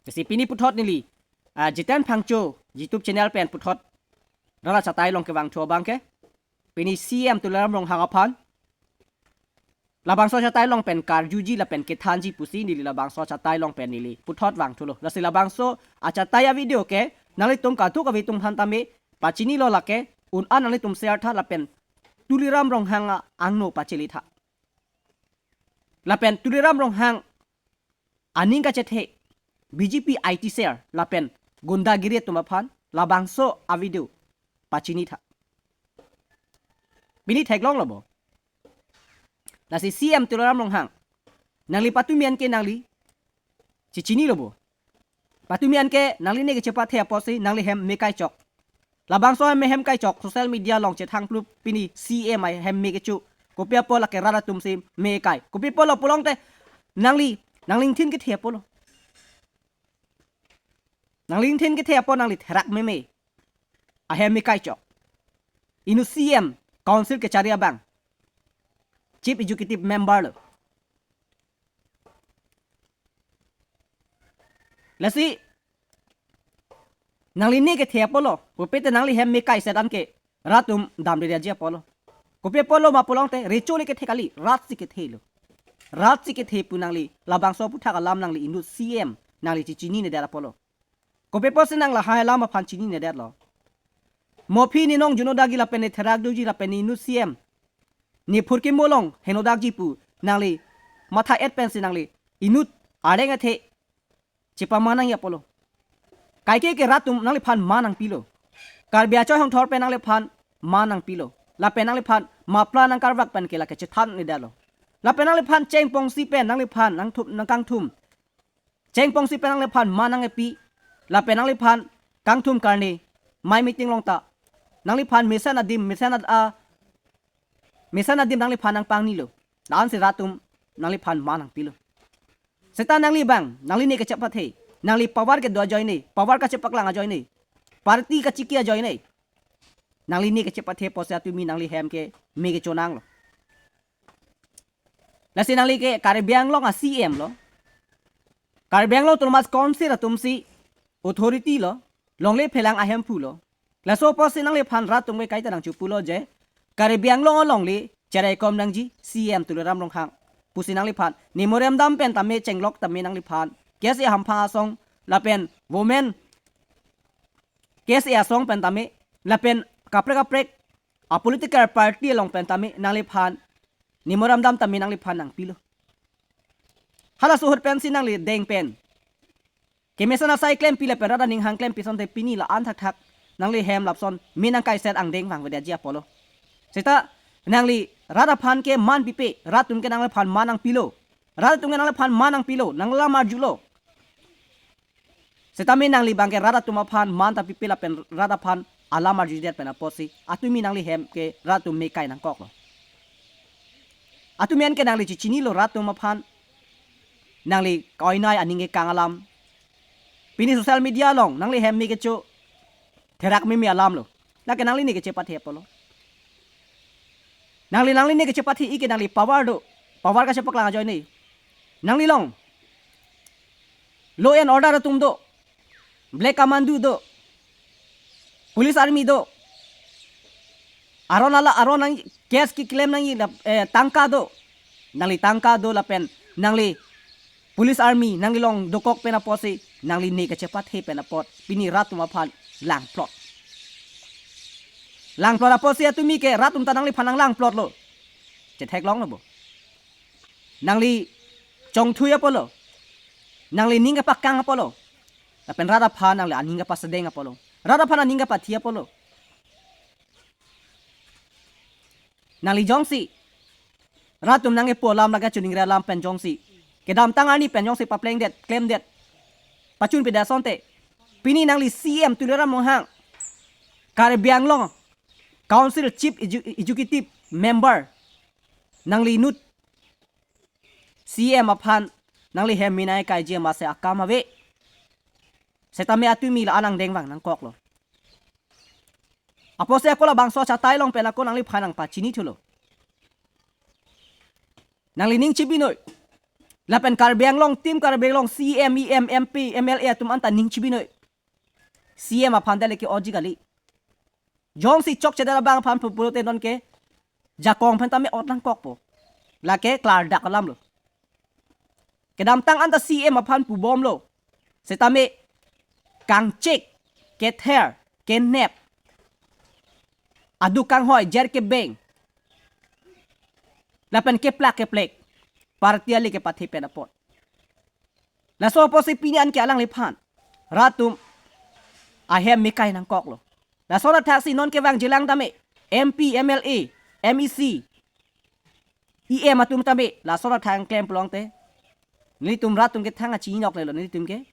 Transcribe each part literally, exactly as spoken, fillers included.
Lasi pini puthot neli, ah, Jiten Phangcho YouTube channel pen puthot rat achatai along kevangthu abang ke, pini C M Tuliram Ronghang aphan labangso achatai along pen karjuji lapen kethanji pusi neli labangso achatai along pen neli puthot vangthulo. Lasi labangso achatai avideo ke nanglitum kadokave atum aphan tame pachinilo, lake un-an nanglitum share tha lapen Tuliram Ronghang angno pachele tha. Lapen Tuliram Ronghang aning kachethe B J P I T cell lapen gundagiri atum aphan labangso avideo pachini tha. Pini theklonglo bo. Lasi C M Tuliram Ronghang, nangli patumi an ke nangli chechinilo bo. Patumi an ke nangli ne kechepathe apotsi nangli hem me kaichok. Labangso hem me hem kaichok, social media along chethang plup pini C M ahem me kecho. Kopi apot lake rat atum si me kai. Kopi apotlo pulote nangli, nangli ingthin kethe apotlo. Nangli ingthin kethe apot nangli therak meme ahem me kaichok. Inut C M council kechari abang, chief executive member lo. Lasi nangli ne kethe apotlo, pupete nangli hem me kai sedan ke rat atum damri aji apotlo. Kopi apotlo ma pulote recho le kethe kali, rat si kethelo. Rat si kethe pu nangli labangso aphuthak alam nangli inut C M nangli chechinine det apotlo. Kopi apotsi nang lahai alam aphan chinine detlo? Mo aphi ne nong junodakji lapen ne therak doji lapen ne inut C M, ne phurkimo along henodakji pu nangli matha et pensi nangli inut areng athe chepaman nangji apotlo. Kaike ke rat atum nangliphan man nangpilo. Karbi achoi hongthor pen nangliphan man nangpilo. Lapen nangliphan mapla nangkarvak pen ke lake chethan ne detlo. Lapen nangliphan chengpongsi pen nangliphan nangthum nangkangthum. Chengpongsi pen nangliphan man nangkepi. Lapen nangliphan kangthum karne mai meeting along ta nangliphan mesen adim, mesen ad-, a, mesen adim nangliphan nangpangnilo. La-ansi rat atum nangliphan man nangpilo. Seta nangli abang, nangli ne kechepathe, nangli power kedo ajoine, power kachepaklang ajoine, party kachiki ajoine, nangli ne kechepathe apotsi atumi nangli hem ke me kecho nanglo. Lasi nangli ke Karbi Anglong a C M lo. Karbi Anglong Autonomous Council atumsi authority lo, longle phelang ahemphu lo. Laso apotsi nangliphan rat atum ke kaita nangchipulo je Karbi Anglong alongle cheraikom nangji C M Tuliram Ronghang pusi nangliphan memorandum pen tame chenglok tame nangliphan K S A hamphang asong lapen women K S A asong pen tame lapen kaprek kaprek a political party along pen tame nangliphan memorandum tame nangliphan nangpilo. Halaso ahut pensi nangli deng pen kemesen asai klempi lapen rat aning hang klempi asonte pini la-an thakthak nangli hem lapuson me nangkai set angdeng vangvedet aji apotlo. Seta nangli rat aphan ke man pipe, rat atum ke nangliphan man nangpilo. Rat atum ke nangliphan man nangpilo, nanglam arjulo. Setame nangli abang ke rat atum aphan man ta pipe lapen rat aphan alam arjudet pen apotsi atumi nangli hem ke rat atum me kai nangkoklo. Atumi an ke nangli chechinilo rat atum aphan. Nangli koinai aning kekang alam. Pini social media along nangli hem me kecho therak meme alam lo. Lake nangli ne kechepathe apotlo. Nangli, nangli ne kechepathe-i ke nangli power do. Power kachepaklang ajoine. Nangli along law and order atum do. Black commando do. Police army do. Aron ala aron nang case keklem nang, eh, tangka do. Nangli tangka do lapen nangli police army nangli along dokok pen apotsi nangli ne kechepathe pen apot pini rat atum aphan langplot. Langplot apotsi atumi ke rat atum ta nangliphan nanglangplotlo. Chetheklonglo bo. Nangli chongthui apotlo. Nangli ning kepakang apotlo. Lapen rat aphan nangli aning kepasedeng apotlo. Rat aphan aning kepathi apotlo. Nangli jongsi rat atum nangkepu alam lake choningri alam pen jongsi kedamtang arni pen jongsi paplengdet, klemdet, pachunpedet asonte, pini nangli C M Tuliram Ronghang, Karbi Anglong Council Chief Edu-, Executive Member, nangli inut C M aphan nangli hem me nangkaiji amatsi akam ave. Setame atumi la-an angdeng vang nangkoklo. Apotsi ako labangso achatai along pen ako nangliphan nangpachinithulo. Nangli ning chibinoi. Lapen Karbi Anglong tim, Karbi Anglong C M, E M, M P, M L A atum anta ning chibi noi. C M aphan ta lake oji kali. Jongsi chokchedet abang aphan pupulote nonke jakong pen tame ot nangkokpo. Lake klardak alam lo. Kedamtang anta C M aphan pubomlo. Setame kangchek, kether, kenep, aduk kanghoi, jer kebeng, lapen keplak keplek, party ale kepathe pen apot. Laso apotsi pini anke alangliphan rat atum ahem mekai nangkoklo. Laso athak si nonke vangjilang tame M P, M L A, M E C, E M atum tame laso athak klem pulote, nelitum rat atum ke thang achinok lelo nelitum ke.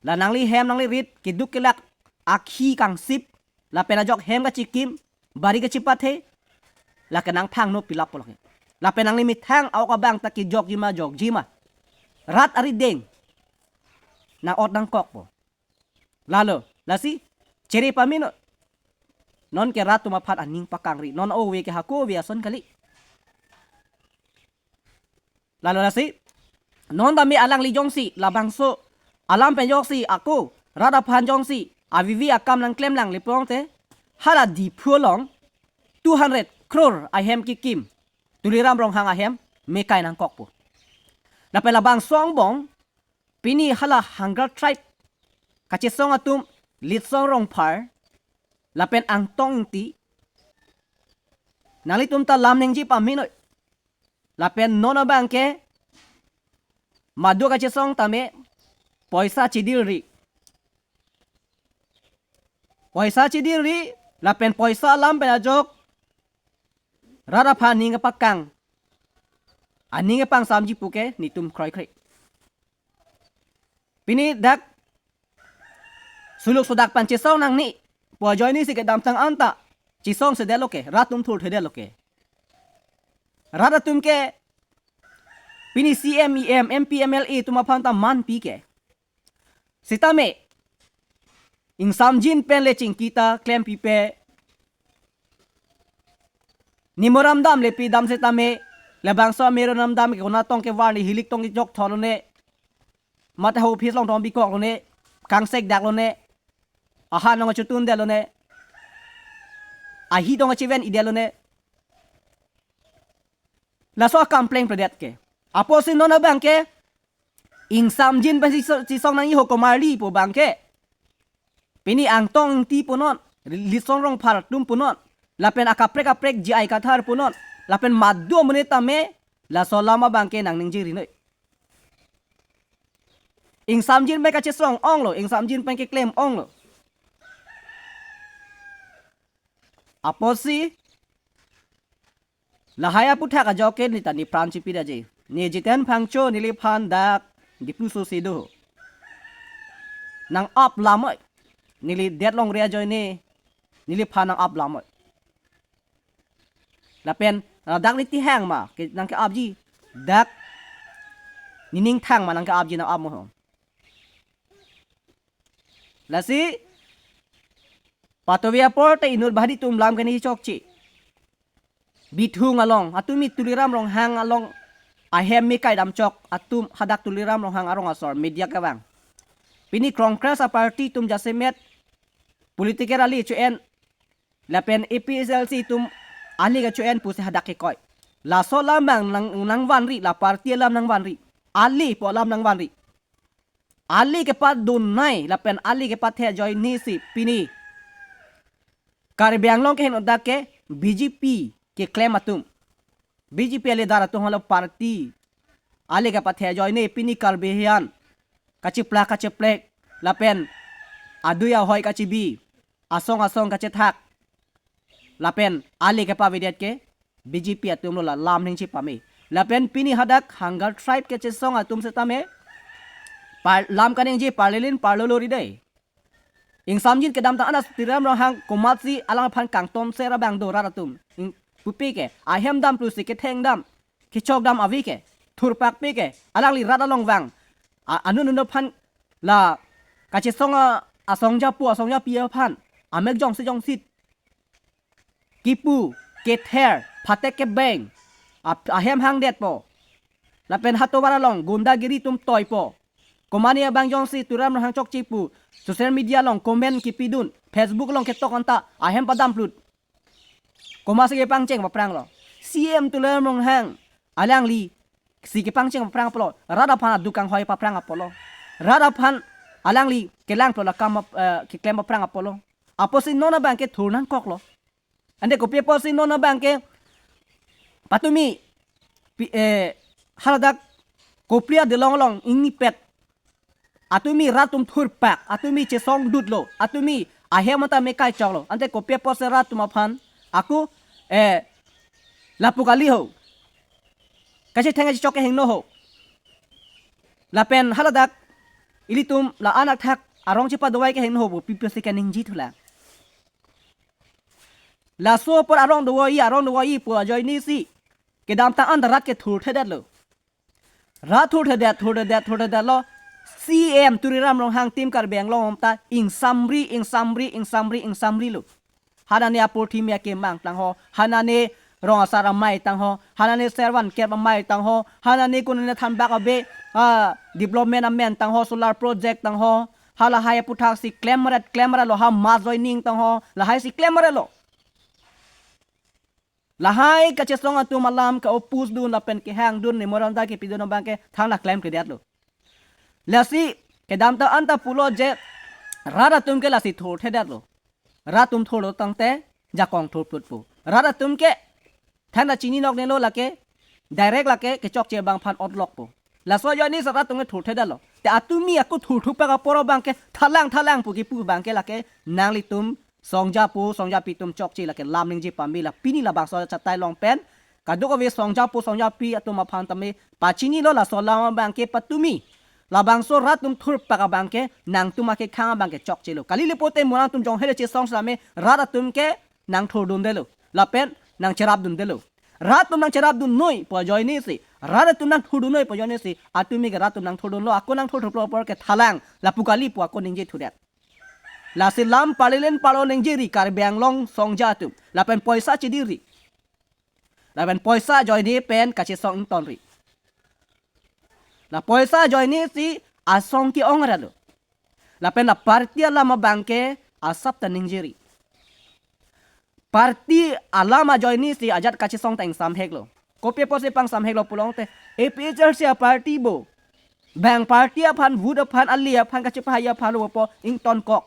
La nangli hem nangli rit keduk kelak, akhi kangsip, lapen ajok hem kachikim, bari kachipathe, lake nangthang no pilap pulo ke. Lapen nangli methang a-ok abang ta kejokji ma jokji ma, rat arideng nang ot nangkokpo. Lalo, lasi chere pame noi. Nonke rat atum aphan aning pakangri. Non ove ke hako ove ason kali. Lalo lasi, non tame alangli jongsi labangso alam pen jongsi ako rat aphan jongsi avivi akam nangklemlang le pulote, hala Diphu along two hundred crore ahem kekim Tuliram Ronghang ahem mekai nangkokpo. Lapen labangso angbong pini hala Hangar Tribe kachesong atum Litsong Rongphar lapen Angtong Ingti, nanglitum ta lam ningje pame noi. Lapen non abang ke madu kachesong tame poisa chidilri. Poisa chidilri, lapen poisa alam pen ajok rat aphan aning kepakang, aning kepangsamji puke netum kroikre. Pini dak suluk sodak pen chesong nangne pu ajoine si kedamtang anta chesong sedetlo ke, rat atum thurthedetlo ke. Rat atum ke pini C M, E M, M P, M L A atum aphan ta manpi ke. Sitame ingsamjin pen le chingki ta klempipe. Nimo ramdam le pidam setame, labangso amero ramdam ke konat tong kevar ne, hilik tong kejok thorlone, mate ho office along tong bikok lone, kangsek dak lone, ahan tong chotun det lone, ahi tong chiven idet lone. Laso akam plengpledet ke. Apotsi non abang ke ingsamjin pen chesong, chesong nangji ho komarli pu abang ke, pini Angtong Ingti punon, Litsong Rongphar atum punon, lapen akaprek kaprek J I Kathar punon, lapen madu amonit tame laso alam abang ke nang ningje ri noi. Ingsamjin pen kachesong onglo, ingsamjin pen keklem onglo. Apotsi lahai aputhak ajok ke neta nepran chipi daje. Ne Jiten Phangcho neliphan dak Diphu so si do. Nang-ap lam oi. Neli det longri ajoine neliphan nang-ap lam oi. Lapen, ah, dak niti hang ma ke nang ke-apji, dak nening thang ma nang ke-apji, nang-ap mo ho. Lasi patuve apor te inut bahadi atum lam kene chokche. Bithung along, atum mi Tuliram Ronghang along ahem mekai damchok atum hadak Tuliram Ronghang arong asor media kevang. Pini Congress aparty atum jasemet political rally cho-en lapen A P H L C atum ali kacho-en pusi hadak kekoi. Laso alam abang nang, nangvanri, la party alam nangvanri. Ali pu alam nangvanri. Ali kepadun nai lapen ali kepathe ajoine si pini Karbi Anglong kehingno dak ke B J P keklem atum. B J P a-leader atum hala party. Ali kepathe ajoine pini Karbi hian kachiplak kachiplek lapen adui ahoi kachibi, asong asong kachethak, lapen ali kepavedet ke B J P atum lo, la lam ningje pame. Lapen pini hadak Hangar Tribe kachesong atum setame par-, lam kaningje parlelin parlolo ri dei. Ingsamjin kedamtang anas Tuliram Ronghang komatsi alangphan kangtonser abang do rat atum. Ing-, pupe ke, ahem dam pusi ketheng dam, kechok dam ave ke, thurpakpe ke, alangli rat along vang. A-, anun anun aphan la kachesong a-, asongjapo, asongjapi aphan amek jongsi jongsit kipu, kether, phatek kebeng, ap-, ahem hangdetpo. Lapen hatovar along gundagiri atum toipo. Komane abang jongsi Tuliram Ronghang chokche pu social media along comment kipidun, Facebook along ketok anta ahem padam plut. Komatsi kepangcheng paphranglo? C M Tuliram Ronghang alangli si kepangcheng paphrang apotlo, rat aphan aduk kanghoi paphrang apotlo, rat aphan alangli kelang plola kam ap-, eh, keklem paphrang apotlo. Apotsi non abangke thur nangkoklo. Ante kopi apotsi non abangke patumi pi-, eh, haladak Kopili adolong along ingnipet atumi rat atum thurpak, atumi chesong dutlo, atumi ahem anta me kaichoklo. Ante kopi apotsi rat atum aphan ako, eh, lapu kali ho, kachetheng kachechok kehingno ho. Lapen haladak ilitum la-an athak arong chepadovai kehingno ho pu pi apotsi kaningje thulang. Laso apor arong dovai, arong dovai pu ajoinesi kedamtang anta rat kethurthedetlo. Rat thurthedet, thurthedet, thurthedetlo. C M Tuliram Ronghang atum Karbi Anglong atum ta ingsamri, ingsamri, ingsamri, ingsamrilo. Hanane apurthimi akemang tangho, hanane rong asar amei tangho, hanane servan kep amei tangho, hanane kunane thambak abe, ah, development amen tangho, solar project tangho, halahai aputhaksi klemret, klemretlo, ha mass joining tangho, lahaisi klemretlo. Lahai kachesong atum alam ka-oppose dun lapen kehang dun, memorandum kepidun abangke thangnat klemkledetlo. Lasi kedamtang anta pulo je rat atum ke lasi thurthedetlo. Rat atum thurlo tangte jakong thurplutpo. Rat atum ke thangnat chininoknelo, lake direct lake kechokche abang aphan otlokpo. Laso ajoinesi rat atum ke thurthedetlo. Te atumi ako thurthukpak apor abangke thalang thalang pu kipu abangke lake nanglitum songjapo songjapi atum chokche lake lam ningje pame, la pini labangso achatai along pen kadokave songjapo songjapi atum aphan tame pachinilo, laso alam abangke patumi labangso rat atum thurpak abangke nangtum akekhang abangke chokchelo. Kali le pote mo nangtum jonghe le chesong same rat atum ke nangthurdundelo lapen nangcherapdundelo. Rat atum nangcherapdunnoi pu ajoinesi, rat atum nangthurdunnoi pu ajoinesi atumi ke rat atum nangthurdunlo, ako nangthurthuplo apor ke thalang, lapu kali pu ako ningje thudet. Lasi lam parlilen parlo ningjeri Karbi Anglong songja atum, lapen poisa chediri, lapen poisa ajoine pen kachesong ingtonri. La poisa ajoinesi asong ke-ongretlo. Lapen la party alam abangke asap ta ningjeri. Party alam ajoinesi ajat kachesong ta ingsamheklo. Kopi apotsi pangsamheklo pulote A P H L C aparty bo, bang party aphan vote aphan, ali aphan kachepahai aphan lo pupo ingtonkok.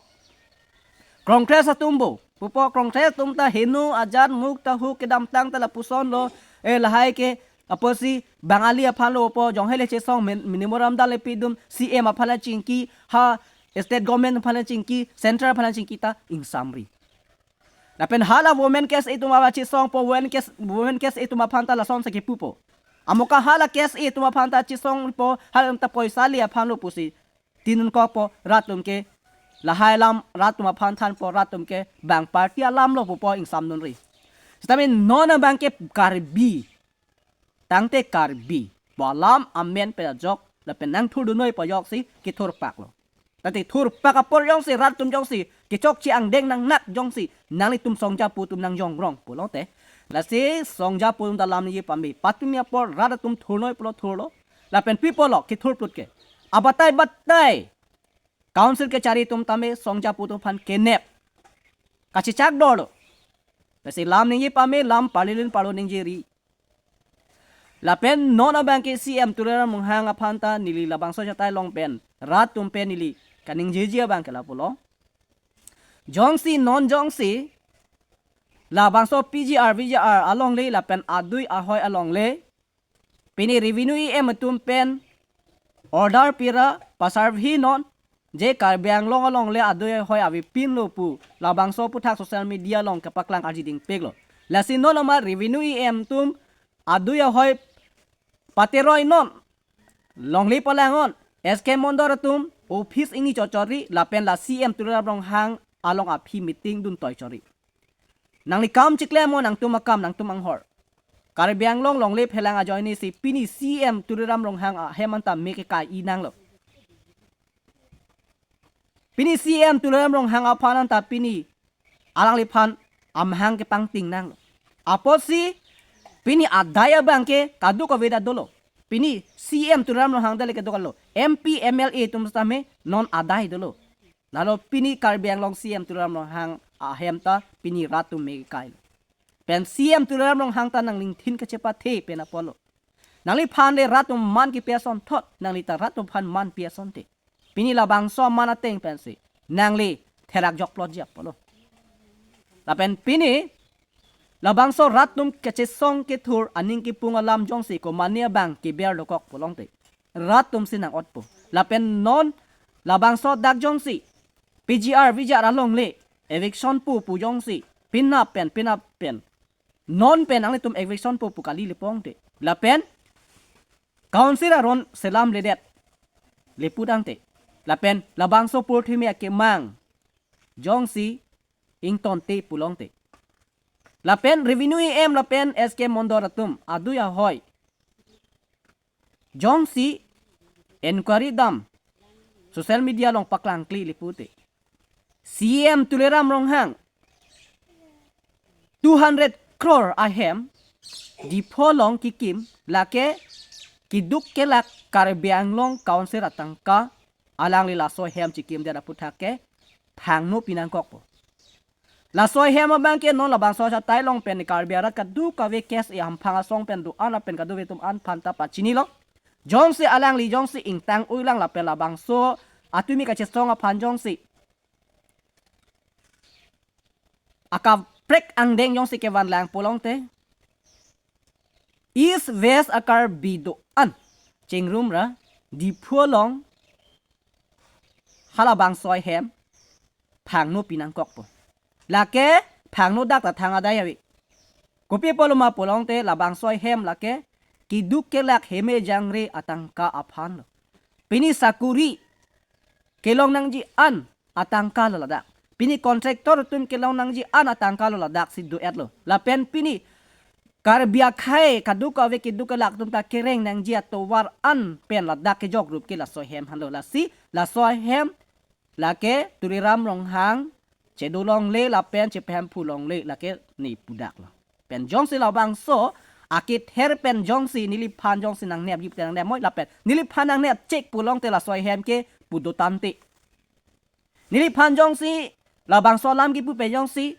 Congress atum bo pupo, Congress atum ta heno ajat muk ta hu kedamtang ta lapusonlo, eh, lahai ke apotsi bang ali aphan lo pupo, jonghe le chesong men-, minimum ramdal le pidun, C M aphan le chingki, ha state government aphan le chingki, central aphan le chingki ta ingsamri. Lapen hala women case atum aphan chesongpo, women case, women case atum aphan ta lasonsi kipupo. Amoka hala case atum aphan ta chesongpo, hala ta poisa le aphan lo pusi tinun kokpo, rat atum ke lahai alam rat atum aphan thanpo, rat atum ke bang party alam lo pupo ingsamdunri. Sitame non abangke Karbi, tangte Karbi pu alam amen pen ajok lapen nangthurdunnoi pu ajoksi kethurpaklo. Tangte thurpak apor jongsi rat atum jongsi kechokche angdeng nangnak jongsi nanglitum songjapo atum nangjongrong pulote, lasi songjapo atum ta lam ningje pame, patumi apor rat atum thurnoi pulo thurlo, lapen pi pulo kethurplut ke abatai batai council kechari atum tame songjapo atum aphan kenep kachechak dorlo. Lasi lam ningje pame, lam parlilen parlo ningjeri. Lapen non abangke C M Tuliram Ronghang aphan ta neli labangso achatai along pen rat atum pen neli kaningjeji abangke lapulo. Jongsi non jongsi labangso P G R, V G R alongle lapen adui ahoi alongle pini revenue E M atum pen order pira pasarvi non je Karbi Anglong alongle adui ahoi avepinlo pu labangso aphuthak social media along kepaklang arjiding peklo. Lasi non ama revenue E M atum adui ahoi pateroi non, longle palang non, S K Mondor atum office ingni chochori lapen la C M Tuliram Ronghang along aphi meeting dun toi chori. Nangli kam chiklem mo, nangtum akam, nangtum anghor. Karbi Anglong longle phelang ajoinesi pini C M Tuliram Ronghang ahem anta me kekai-i nanglo. Pini C M Tuliram Ronghang aphan anta pini alangliphan amahang kepangting nanglo. Apotsi pini adai abangke kadokave ta dolo. Pini C M Tuliram Ronghang dale kedo kalo. M P, M L A atum sitame non adai dolo. Lalo pini Karbi Anglong C M Tuliram Ronghang ahem ta pini rat atum me kailo. Pen C M Tuliram Ronghang ta nanglingthin kachepathe pen apotlo. Nangliphan le rat atum man kipi asonthot, nangli ta rat atum aphan man pi asonte. Pini labangso aman ateng pensi nangli therak jokplot ji apotlo. Lapen pini labangso rat atum kachesong kethur aning kipung alam jongsi komane abang keber dokok pulote, rat atum si nang-otpo. Lapen non labangso dak jongsi P G R V G R alongle eviction pu pu jongsi penap pen penap pen non pen nanglitum eviction pu pu kali le pulote, lapen council aron selamledet le pu tangte, lapen labangso purthimi akemang jongsi ingtonte pulote, lapen Revenue E M lapen S K Mondol atum adui ahoi jongsi inquiry dam social media along paklangkle le pute, C M Tuliram Ronghang two hundred crore ahem Diphu along kekim, lake keduk kelak Karbi Anglong Council atangka, alangli laso ahem chekimdet aputhak ke phangno pinangkokpo. Laso ahem abang ke non labangso achatai along pen Karbi arat kadokave case e hamphang asong pen do-an lapen kadokave atum an aphan ta pachinilo. Jongsi alangli jongsi ingtang-oi lang lapen labangso atumi kachesong aphan jongsi akaprek angdeng jongsi kevan lang pulote, East West a-Karbi do-an chingrum ra Diphu along halabangso ahem phangno pinangkokpo. Lake phangno dak ta thang adai ave. Kopi apotlo ma pulote labangso ahem lake keduk kelak heme jangre atangka aphanlo. Pini sakuri kelong nangji an atangka lo ladak. Pini contractor atum kelong nangji an atangka lo ladak si do-etlo. Lapen pini Karbi akhei kadokave keduk kelak atum ta kereng nangji atovar an pen ladak kejok rup ke laso ahem henlo. Lasi laso ahem lake Tuliram Ronghang chedo longle lapen chepahemphu longle lake ne pudaklo. Pen jongsi labangso akether pen jongsi neliphan jongsi nangnepji pute nangnepmoi lapen neliphan nangnepchek pulote laso ahem ke pu do tangte. Neliphan jongsi labangso alam kipu pen jongsi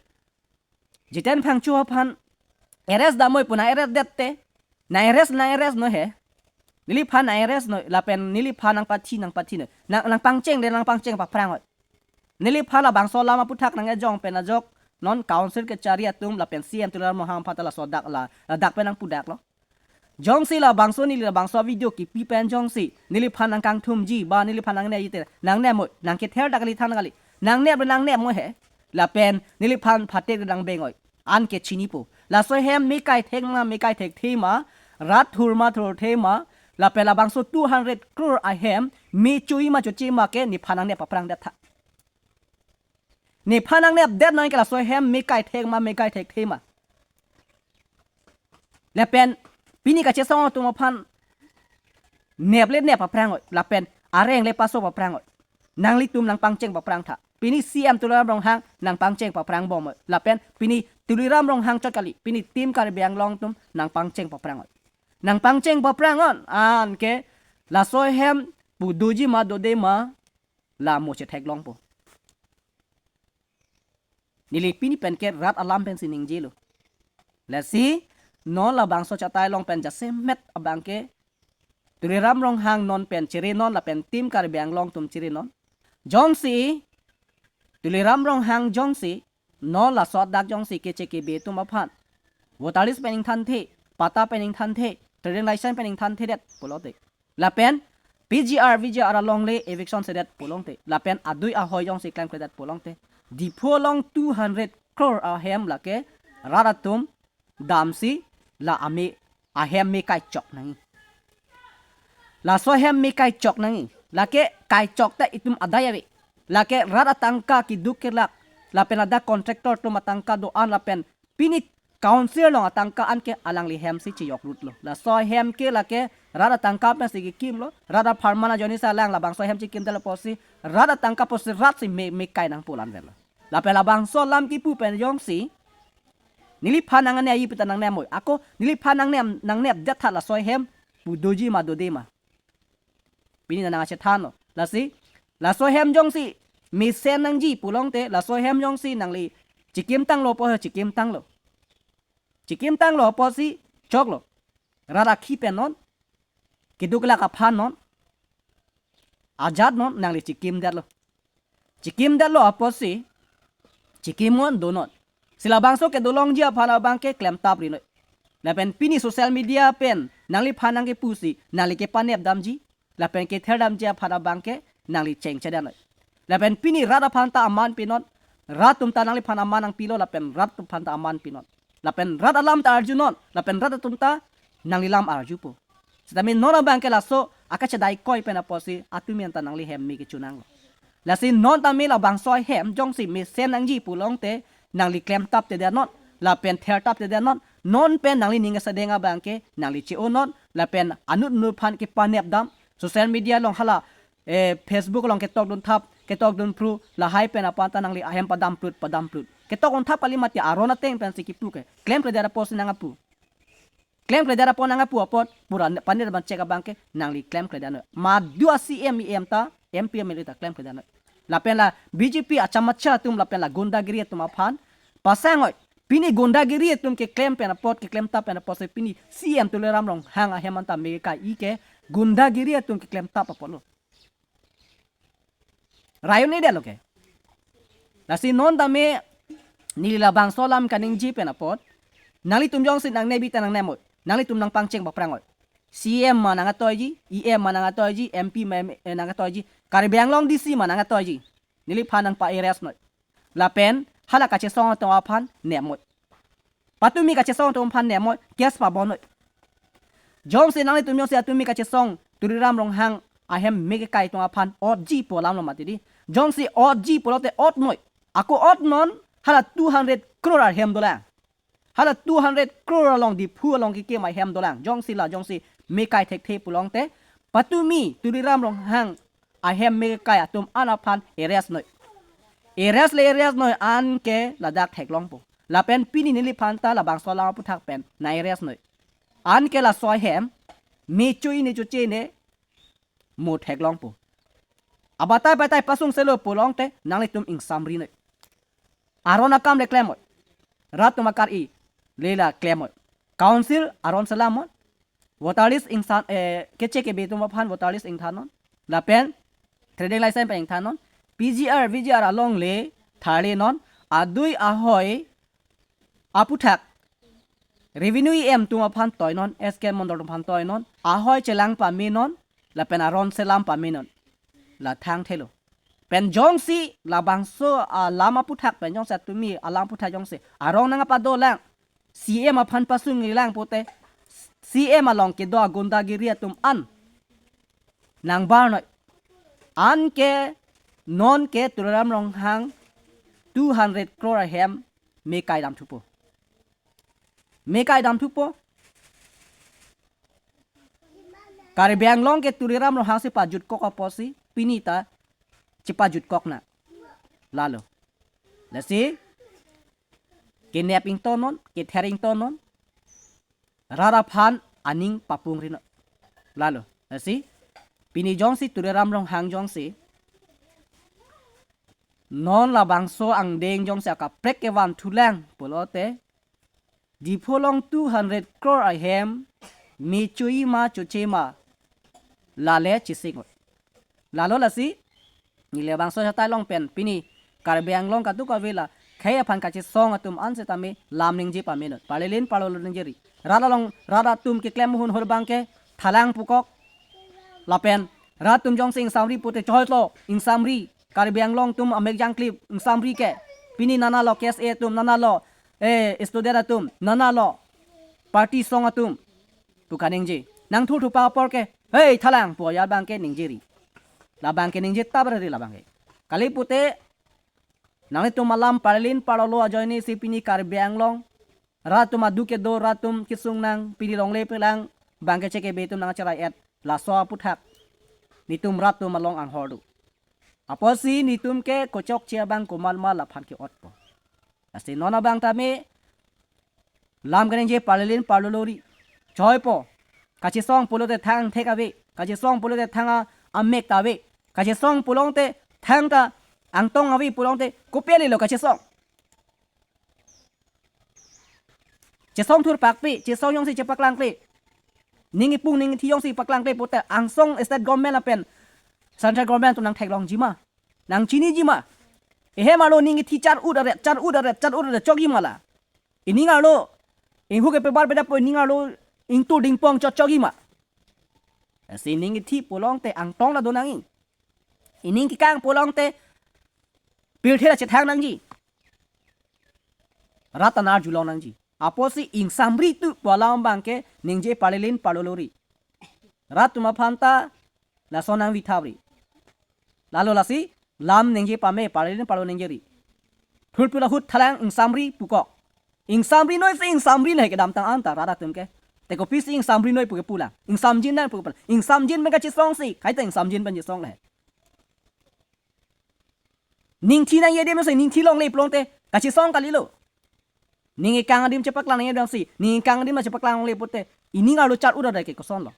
Jiten Phangcho aphan arrest damnoi pu nang-arrest dette. Nang-arrest, nang-arrest noi he. Neliphan nang-arrest noi lapen neliphan nangpathi nangpathi noi. Nang, nangpangcheng de nangpangcheng paphrang noi. Neliphan labangso alam aputhak nang-ejong pen ajok non council kechari atum lapen C M Tuliram Ronghang aphan ta laso dak la, ladak pen nangpudaklo. Jongsi labangso neli labangso video kipi pen jongsi neliphan nangkangthumji ba neliphan nangnepji te nangnepmoi, nangkether ta kali than kali. Nangnep nangnepmoi he. Lapen neliphan phatek nangbeng-oi. Anke chinipo. Laso ahem me kaithek ma me kaithek the ma, rat thur ma thur the ma, lapen labangso two hundred crore ahem me cho-i ma choche ma ke nephan nangnep paphrang det tha. Nephan nangnepdet noi ke laso ahem me kaithek ma me kaithek the ma. Lapen pini kachesong atum aphan nep le nep paphrang-oi lapen areng le paso paphrang-oi. Nanglitum nangpangcheng paphrang tha. Pini C M Tuliram Ronghang nangpangcheng paphrang bom-oi. Lapen pini Tuliram Ronghang chot kali. Pini Team Karbi Anglong atum nangpangcheng paphrang-oi. Nangpangcheng paphrang-on anke laso ahem pu doji ma dode ma la mo chetheklongpo. Neli pini pen ke rat alam pensi ningjelo. Lasi non labangso achatai along pen jasemet abang ke Tuliram Ronghang non pen chiri non lapen Team Karbi Anglong atum chiri non. Jongsi Tuliram Ronghang jongsi non laso adak jongsi keche kebe atum aphan voter list pen ingthanthe, patta pen ingthanthe, trading license pen ingthanthedet pulote, lapen P G R V G R alongle eviction sedet pulote, lapen adui ahoi jongsi klemkledet pulote, Diphu along two hundred crore ahem lake rat atum damsi la ame ahem me kaichok nangji. Laso ahem me kaichok nangji. Lake kaichok ta itum adai ave. Lake rat atangka keduk kelak lapen ladak contractor atum atangka do-an lapen pini council along atangka anke alangli ahem si chejok rutlo. Laso ahem ke lake rat atangka pensi kekimlo. Rat apharman ajoine si alang labangso ahem chekimdetlo pusi rat atangka pusi rat si me, me kai nangpo la-an avelo. Lapen labangso alam kipu pen jongsi neliphan nangnepji pute nangnepmoi. Ako neliphan nangnep, nangnepdet tha laso ahem doji ma dode ma. Pini nang achethanlo. Lasi, laso ahem jongsi mesen nangji pulote, laso ahem jongsi nangli chikimtanglo po, chikimtanglo. Chikimtanglo apotsi choklo. Rat akhi pen non, keduk kelak aphan non, ajat non nangli chikimdetlo. Chikimdetlo apotsi, chikim non, do non. Si labangso kedo longji aphan abangke klemtap ri noi. Lapen pini social media pen nangliphan nangkepusi, nangli kepanep damji, lapen kether damji aphan abangke nangli chengche det noi. Lapen pini rat aphan ta aman pi non, rat atum ta nangliphan aman nangpilo, lapen rat atum aphan ta aman pi non. Lapen rat alam ta arju non, lapen rat atum ta nangli lam arjupo. Setame non abangke laso akachedai koi pen apotsi atumi anta nangli hem me kechonanglo. Lasi non tame labangso ahem jongsi mesen nangji pulote nangli klemtap te det non, lapen thertap te det non, non pen nangli ning kesedeng abangke nangli che-o non, lapen anut anut aphan kepanep dam, social media along hala, eh, Facebook along ketokdun thap, ketokdun phru, lahai pen aphan ta nangli ahem padam plut, padam plut. Ketokdun thap kali mati aron ateng pensi kipu ke. Klemkledet apotsi nang apu. Klemkledet apot nang apu apot, pura panir ban chek abangke, nangli klemkledet noi. Madu a C M, E M ta, M P, M L A ta klemkledet noi. Lapen la B J P achamacha atum lapen la gundagiri atum aphan pasang noi. Pini gundagiri atum keklem pen apot, keklemtap pen apotsi pini C M Tuliram Ronghang ahem anta me kai ke gundagiri atum keklemtap apotlo. Rayon ni detlo ke. Lasi non tame neli labangso alam kaningje pen apot, nanglitum jongsi nangnep-i ta nangnep noi. Nanglitum nangpangcheng paprang noi. C M ma nangatoiji, E M ma nangatoiji, M P ma M-, eh, nangatoiji, Karbi Anglong D C ma nangatoiji. Neliphan nangpa-arrest noi. Lapen hala kachesong atum aphan nep noi. Patumi kachesong atum aphan nep noi, case pabon noi. Jongsi nanglitum jongsi atumi kachesong Tuliram Ronghang ahem me kekai atum aphan otji pu alamlo mati di. Jongsi otji pulote ot noi. Ako ot non, hala two hundred crore ahem dolang. Hala two hundred crore along Diphu along kekim ahem dolang. Jongsi la jongsi me kai thekthe pulote, patumi Tuliram Ronghang ahem me kai atum an aphan arrest noi. Arrest le arrest noi, anke ladak theklongpo. Lapen pini neliphan ta labangso alam aputhak pen nang-arrest noi. Anke laso ahem me cho-i ne, choche ne, mo theklongpo. Abatai batai pasung selo pulote nanglitum ingsamri noi. Aron akam le klem noi. Rat atum akar-i le la klem noi. Council aron selam noi. Voter list ingsan, eh, keche kebe atum aphan voter list ingthan non. Lapen trading license pen ingthan non. P G R, V G R along le tharle non. Adui ahoi aputhak revenue E M atum aphan toi non, S K Mondol atum aphan toi non, ahoi chelang pame non, lapen aron selam pame non. La thangthelo. Pen jongsi labangso alam aputhak pen jongsi atumi alam aputhak jongsi arong nangpadolang, C M aphan pasungri lang pute, C M along kedo agundagiri atum an nangbar noi. Anke nonke Tuliram Ronghang two hundred crore ahem me kai dam thupo. Me kai dam thupo. Karbi Anglong ke Tuliram Ronghang si pajutkok apotsi pini ta chipajutkok na. Lalo. Lasi kenep ington non, kether ington non. Rat aphan aning papung ri non. Lalo. Lasi pini jongsi Tuliram Ronghang jongsi non labangso angdeng jongsi akaprek kevan thulang pulote, Diphu along two hundred crore ahem me cho-i ma choche ma, lale chising noi. Lalo lasi neli labangso achatai along pen pini Karbi Anglong kadokave la khei aphan kachesong atum an setame lam ningje pame non. Parlelin parlolo ningjeri. Rat along rat atum keklem ahun hur abangke thalang pukok. Lapen rat atum jongsi ingsamri pute choitlo, ingsamri. Karbi Anglong atum amek jangklip ingsamri ke. Pini nanalo K S A atum, nanalo, eh, student atum, nanalo party song atum pu kaningje. Nangthur thupa apor ke, "Hei, thalang," pu ajat abangke ningjeri. Labangke ningje tabrari labangke. Kali pute nanglitum alam parlelin parlolo ajoine si pini Karbi Anglong rat atum aduk kedo, rat atum kesung nang, pini longle pelang abangke chekebe atum nangcherai-et. Laso aputhak netum rat atum along anghor do. Apotsi netum ke kochokche abang komat ma laphan ke-otpo. Lasi non abang tame lam kaningje parlelin parlolo ri. Choipo. Kachesong pulote thang thek ave. Kachesong pulote thang a-, amek ta ave. Kachesong pulote thang ta angtong ave pulote kopi kalilo kachesong. Chesong thur pakpi, chesong jongsi chepaklangkle. Ning ipung ning ithi jongsi paklangkle pute angsong state government lapen central government atum nangtheklongji ma, nangchiniji ma. Ehem arlo ning ithi char-ut aret, char-ut aret, char-ut aret chokji ma la. Ining arlo, inghu kepebar pedapo ining arlo ingtu dingpong chot chokji ma. Lasi ning ithi pulote angtong la do nangji. Ining kekang pulote pirthe la chethang nangji. Rat ta arjulong nangji. Apotsi ingsamri tu pu alam abangke ningje parlelin parlolori. Rat atum aphan ta lason nangvitha ri. Lalo lasi lam ningje pame, parlelin parlo ningje ri. Thulpul ahut thalang ingsamri pukok. Ingsamri noi si ingsamri noi kedamtang anta rat atum ke. Te kopisi ingsamri noi pu kepulang. Ingsamjin nang pu kepulang. Ingsamjin pen kachesong si, kaita ingsamjin pen chesong le. Ning thi nangji adim si ning thi longle pulote kachesong kalilo. Ning ikang adim chepaklang nangji adim si, ning ikang adim chepaklang longle pute, ining arlo char-ut adet ke kosonlo.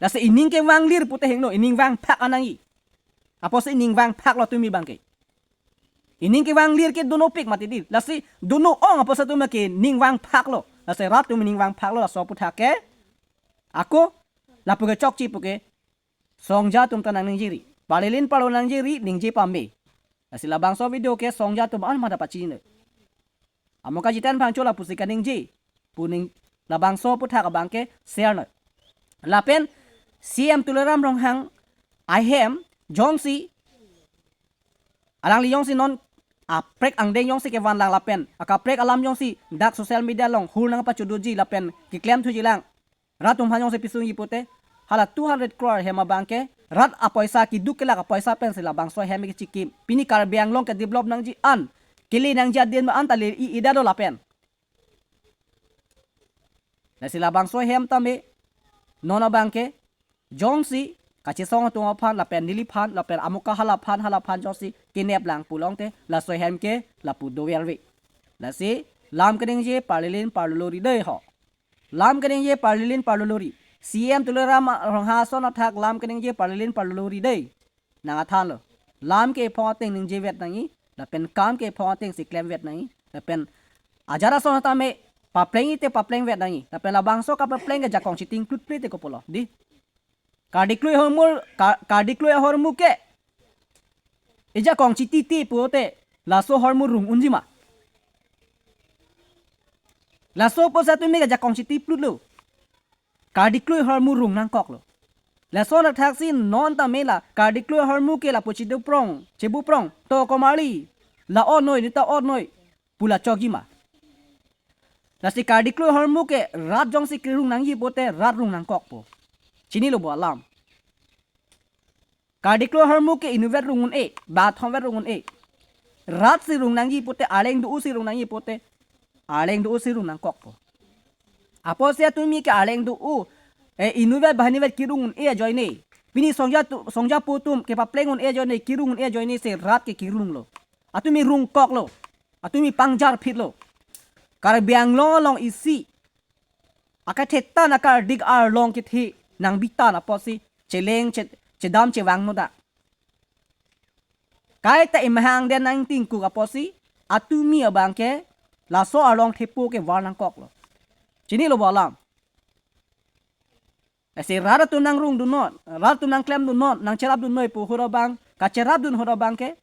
Lasi ining kevanglir pute hingno, ining vangphak an nangji. Apotsi ining vangphaklo tumi abangke. Ining kevanglir ke donopik mati di. Lasi dono-ong apotsi tumi ke ning vangphaklo. Lasi rat tumi ning vangphaklo laso aputhak ke. Ako, lapu ke chokche pu ke. Songja atum ta nangningje ri. Parlelin parlo nangje ri, ningje pame. Lasi labangso video ke songja atum an mada pachini. Amo kajiten phangcho lapusi kaningje. Pu ning labangso aputhak abangke share noi. Lapen C M Tuliram Ronghang ahem jongsi alangli jongsi non kaprek angdeng jongsi kevan lang lapen akaprek alam jongsi dak social media along hur nangpachodoji lapen keklem thuji lang. Rat atum aphan jongsi pisungji pute, hala two hundred crore hem abangke rat apoisa, keduk kelak apoisa pensi labangso hem kechikim. Pini Karbi Anglong ke develop nangji an, kele nangji adim an ta le-i-edet lo lapen. Lasi labangso hem tame non abangke jongsi kachesong atum aphan lapen neliphan lapen amuka halaphan halaphan jongsi kenep lang pulote laso hem ke lapu doverve. Lasi lam keningje parlelin parlolori dei ho. Lam keningje parlelin parlolori. C M Tuliram Ronghang ason athak lam keningje parlelin parlolori dei. Nang athanlo. Lam ke ephong ateng ningjevet nangji, lapen kam ke ephong ateng si klemvet nangji, lapen ajat ason tame papleng ite paplengvet nangji, lapen labangso kapapleng ke jakong chiting plutplut te kopolo. Di. Kardiklui ahormu, ka-, kardiklui ahormu ke. Ejakong chiti ti pute, laso ahormu rung unji ma. Laso apotsi tumi ke jakong chiti plutlo. Kardiklui ahormu rung nangkoklo. Lason athaksi non tame la kardiklui ahormu ke lapu chiduprong, chibuprong, to komarli. La-ot noi, neta ot noi. Pu la chokji ma. Lasi kardiklui ahormu ke rat jongsi kerung nangji pute rat rung nangkokpo. Chinilo bo alam. Kardiklui ahormu ke inutvet rung un-e, bathomvet rung un-e. Rat si rung nangji pute, arleng do-o si rung nangji pute, arleng do-o si rung nangkokpo. Apotsi atumi ke arleng do-o, eh, inutvet banghinivet kerung un-e ajoine. Pini songja tu, songjapo atum kepapleng un-e ajoine, kerung un-e ajoine si rat ke kerunglo. Atumi rungkoklo. Atumi pangjarphitlo. Karbi Anglong along isi akathetan akardik arlong kethe nangbitan apotsi cheleng che-, chedam chevang noda. Kaita imahang den nangtingkuk apotsi atumi abangke laso arlong thepo ke var nangkoklo. Chinilo bo alam. Lasi rat atum nangrungdunnon, rat atum nangklemdunnon, nangcherapdun noi pu ahut abang, kacherapdun ahut abangke,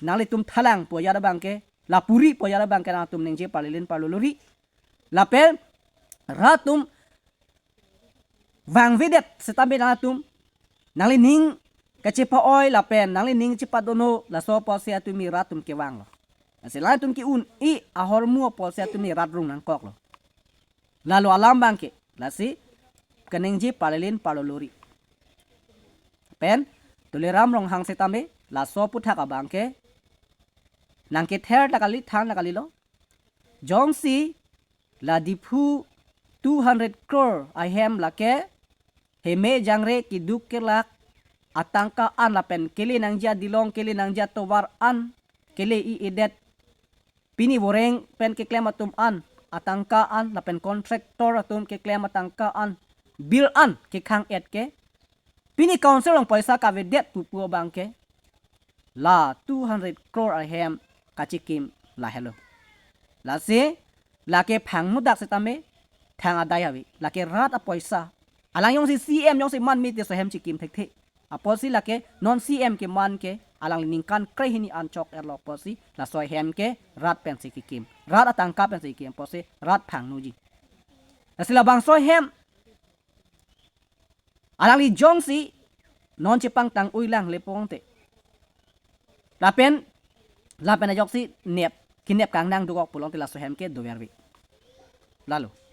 nanglitum thalang pu ajat abangke, lapuri pu ajat abangke nangtum ningje parlelin parlolori. Lapen rat atum vangvedet setame nangtum nanglining kachepa-oi lapen nanglining chepadonho laso apotsi atumi rat atum kevanglo. Lasi latum ke-un-e ahormu apotsi atumi rat rung nangkoklo. Lalo alam abangke, lasi kaningje parlelin parlolori. Pen, Tuliram Ronghang setame, laso aputhak abangke, nangkether ta kali, than ta kalilo. Jongsi, la Diphu two hundred crore ahem lake, heme jangre keduk kelak, atangka an lapen kele nangji adilong, kele nangji atovar an, kele-i-edet, pini voreng pen keklem atum an, atangka an lapen contractor atum keklem atangka an, bill an kekhang-et ke, pini council along poisa kavedet pupu abang ke la two hundred crore ahem kachikim lahelo. Lasi lake phangmudak setame thang adai ave. Lake rat apoisa. Alang jongsi C M jongsi man mite laso ahem chikim thekthe. Apotsi lake non C M keman ke alangli ningkan krehini an chok-etlo apotsi laso ahem ke rat pensi kekim. Rat atangka pensi kekim apotsi rat phangnoji. Lasi labangso ahem alangli jongsi non chepangtang-ui lang le pongte, lapen, lapen ajoksi nep, kenep kangnang dokok pulote laso ahem ke doverve. Lalo.